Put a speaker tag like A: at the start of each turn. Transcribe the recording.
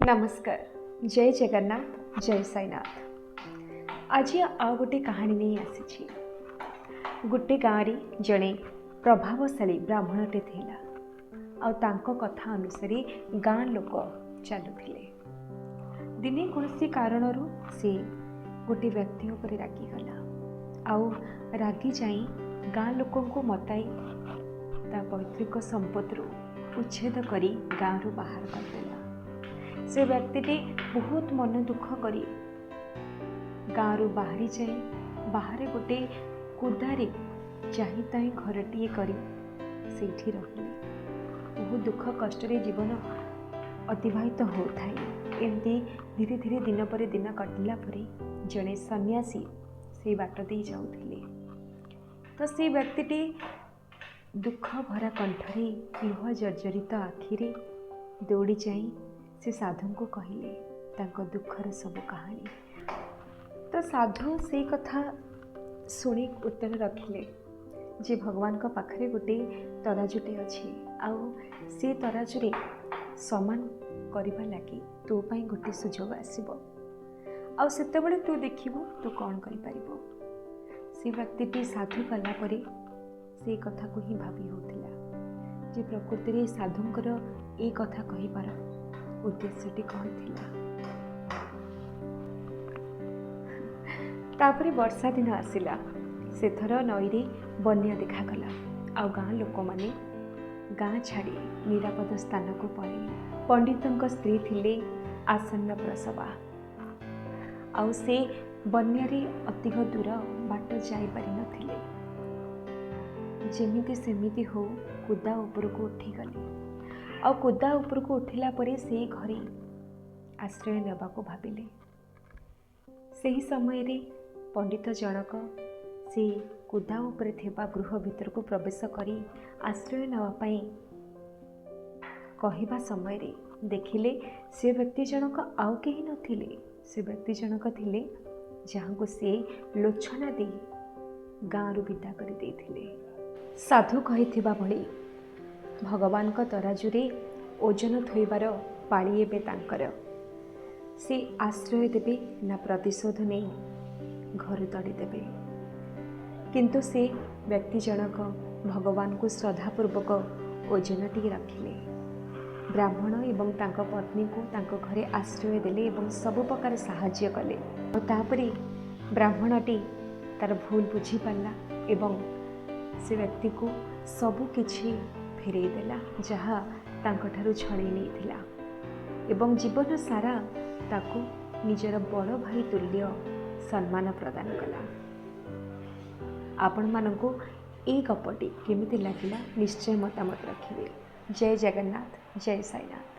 A: ନମସ୍କାର, ଜୟ ଜଗନ୍ନାଥ, ଜୟ ସାଇନାଥ। ଆଜି ଆଉ ଗୋଟେ କାହାଣୀ ନେଇ ଆସିଛି। ଗୋଟେ ଗାଁରେ ଜଣେ ପ୍ରଭାବଶାଳୀ ବ୍ରାହ୍ମଣଟେ ଥିଲା, ଆଉ ତାଙ୍କ କଥା ଅନୁସାରେ ଗାଁ ଲୋକ ଚାଲୁଥିଲେ। ଦିନେ କୌଣସି କାରଣରୁ ସେ ଗୋଟେ ବ୍ୟକ୍ତି ଉପରେ ରାଗିଗଲା, ଆଉ ରାଗି ଯାଇ ଗାଁ ଲୋକଙ୍କୁ ମତାଇ ତା ପୈତୃକ ସମ୍ପତ୍ତିରୁ ଉଚ୍ଛେଦ କରି ଗାଁରୁ ବାହାର କରିଦେଲା। ସେ ବ୍ୟକ୍ତିଟି ବହୁତ ମନ ଦୁଃଖ କରି ଗାଁରୁ ବାହାରି ଯାଇ ବାହାରେ ଗୋଟେ କୁଦାରେ ଚାହିଁ ତାହିଁ ଘରଟିଏ କରି ସେଇଠି ରହିଲେ। ବହୁତ ଦୁଃଖ କଷ୍ଟରେ ଜୀବନ ଅତିବାହିତ ହେଉଥାଏ। ଏମିତି ଧୀରେ ଧୀରେ ଦିନ ପରେ ଦିନ କଟିଲା ପରେ ଜଣେ ସନ୍ନ୍ୟାସୀ ସେଇ ବାଟ ଦେଇ ଯାଉଥିଲେ। ତ ସେଇ ବ୍ୟକ୍ତିଟି ଦୁଃଖ ଭରା କଣ୍ଠରେ, ଲୁହ ଜର୍ଜରିତ ଆଖିରେ ଦୌଡ଼ି ଯାଇ ସେ ସାଧୁଙ୍କୁ କହିଲେ ତାଙ୍କ ଦୁଃଖର ସବୁ କାହାଣୀ। ତ ସାଧୁ ସେଇ କଥା ଶୁଣି ଉତ୍ତର ରଖିଲେ ଯେ ଭଗବାନଙ୍କ ପାଖରେ ଗୋଟେ ତରାଜୁଟେ ଅଛି, ଆଉ ସେ ତରାଜୁରେ ସମାନ କରିବା ଲାଗି ତୋ ପାଇଁ ଗୋଟେ ସୁଯୋଗ ଆସିବ, ଆଉ ସେତେବେଳେ ତୁ ଦେଖିବୁ ତୁ କ'ଣ କରିପାରିବୁ। ସେ ବ୍ୟକ୍ତିଟି ସାଧୁ ଗଲା ପରେ ସେଇ କଥାକୁ ହିଁ ଭାବି ହେଉଥିଲା ଯେ ପ୍ରକୃତିରେ ସାଧୁଙ୍କର ଏଇ କଥା କହିବାର ଉଦ୍ଦେଶ୍ୟଟି କ'ଣ ଥିଲା। ତାପରେ ବର୍ଷା ଦିନ ଆସିଲା। ସେଥର ନଈରେ ବନ୍ୟା ଦେଖାଗଲା, ଆଉ ଗାଁ ଲୋକମାନେ ଗାଁ ଛାଡ଼ି ନିରାପଦ ସ୍ଥାନକୁ ପଳେଇଲେ। ପଣ୍ଡିତଙ୍କ ସ୍ତ୍ରୀ ଥିଲେ ଆସନ୍ନ ପ୍ରସବା, ଆଉ ସେ ବନ୍ୟାରେ ଅଧିକ ଦୂର ବାଟ ଯାଇପାରିନଥିଲେ। ଯେମିତି ସେମିତି ହଉ କୁଦା ଉପରକୁ ଉଠିଗଲେ, ଆଉ କୁଦା ଉପରକୁ ଉଠିଲା ପରେ ସେଇ ଘରେ ଆଶ୍ରୟ ନେବାକୁ ଭାବିଲେ। ସେହି ସମୟରେ ପଣ୍ଡିତ ଜଣକ ସେ କୁଦା ଉପରେ ଥିବା ଗୃହ ଭିତରକୁ ପ୍ରବେଶ କରି ଆଶ୍ରୟ ନେବା ପାଇଁ କହିବା ସମୟରେ ଦେଖିଲେ ସେ ବ୍ୟକ୍ତି ଜଣକ ଆଉ କେହି ନଥିଲେ। ସେ ବ୍ୟକ୍ତି ଜଣକ ଥିଲେ ଯାହାଙ୍କୁ ସେ ଲୋଛନା ଦେଇ ଗାଁରୁ ବିଦା କରିଦେଇଥିଲେ। ସାଧୁ କହିଥିବା ଭଳି ଭଗବାନଙ୍କ ତରାଜୁରେ ଓଜନ ଥୋଇବାର ପାଳି ଏବେ ତାଙ୍କର। ସେ ଆଶ୍ରୟ ଦେବେ ନା ପ୍ରତିଶୋଧ ନେଇ ଘରୁ ତଡ଼ିଦେବେ? କିନ୍ତୁ ସେ ବ୍ୟକ୍ତି ଜଣକ ଭଗବାନଙ୍କୁ ଶ୍ରଦ୍ଧାପୂର୍ବକ ଓଜନଟି ରଖିଲେ। ବ୍ରାହ୍ମଣ ଏବଂ ତାଙ୍କ ପତ୍ନୀଙ୍କୁ ତାଙ୍କ ଘରେ ଆଶ୍ରୟ ଦେଲେ ଏବଂ ସବୁ ପ୍ରକାର ସାହାଯ୍ୟ କଲେ। ଆଉ ତାପରେ ବ୍ରାହ୍ମଣଟି ତାର ଭୁଲ ବୁଝିପାରିଲା ଏବଂ ସେ ବ୍ୟକ୍ତିକୁ ସବୁ କିଛି ଫେରେଇ ଦେଲା ଯାହା ତାଙ୍କଠାରୁ ଛଡ଼େଇ ନେଇଥିଲା, ଏବଂ ଜୀବନ ସାରା ତାକୁ ନିଜର ବଡ଼ ଭାଇ ତୁଲ୍ୟ ସମ୍ମାନ ପ୍ରଦାନ କଲା। ଆପଣମାନଙ୍କୁ ଏଇ ଗପଟି କେମିତି ଲାଗିଲା ନିଶ୍ଚୟ ମତାମତ ରଖିବେ। ଜୟ ଜଗନ୍ନାଥ, ଜୟ ସାଇନାଥ।